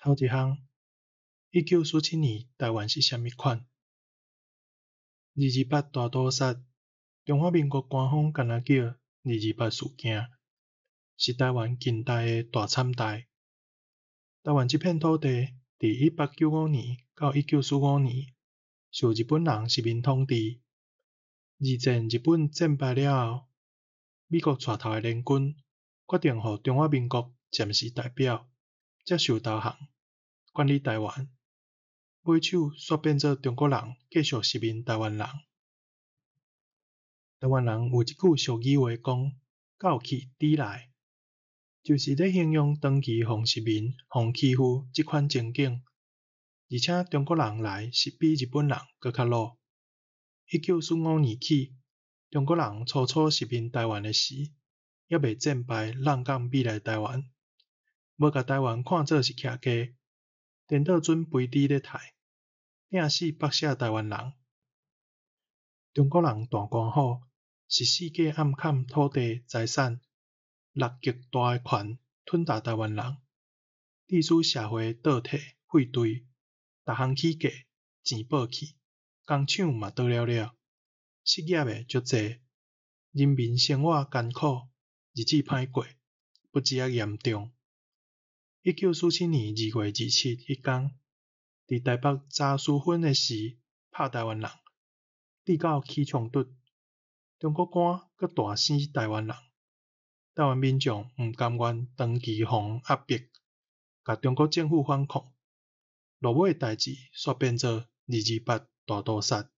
頭一項，1947年臺灣是啥物款？二二八大屠殺，中華民國官方干焦叫二二八事件，是臺灣近代的大慘代。臺灣這片土地，佇1895年到1945年，受日本人殖民統治。二戰日本戰敗了後，美國帶頭的聯軍決定予中華民國暫時代表接受投降，管理臺灣。尾手煞變做中國人繼續殖民臺灣人。臺灣人有一句俗語話講：狗去豬來，就是咧形容長期予殖民、予欺負這款情景。而且中國人來是比日本人閣較魯。1945年起，中國人初初殖民臺灣的時，猶未戰敗，浪港飛來臺灣，無共臺灣看做是徛家，顛倒準肥豬咧刣，拚死縛寫臺灣人。中國人大官府是四界暗崁土地財產，攑極大的權吞噬臺灣人，致使社會倒退廢墜，逐項起價，錢薄去，工廠嘛倒了了，失業的足濟，人民生活艱苦，日子歹過，不止仔嚴重。1947年2月27彼工，佇臺北查淑芬的時拍臺灣人，致到起衝突，中國官閣大死臺灣人，臺灣民眾毋甘願長期予壓迫，共中國政府反抗，落尾代誌煞變做二二八大屠殺。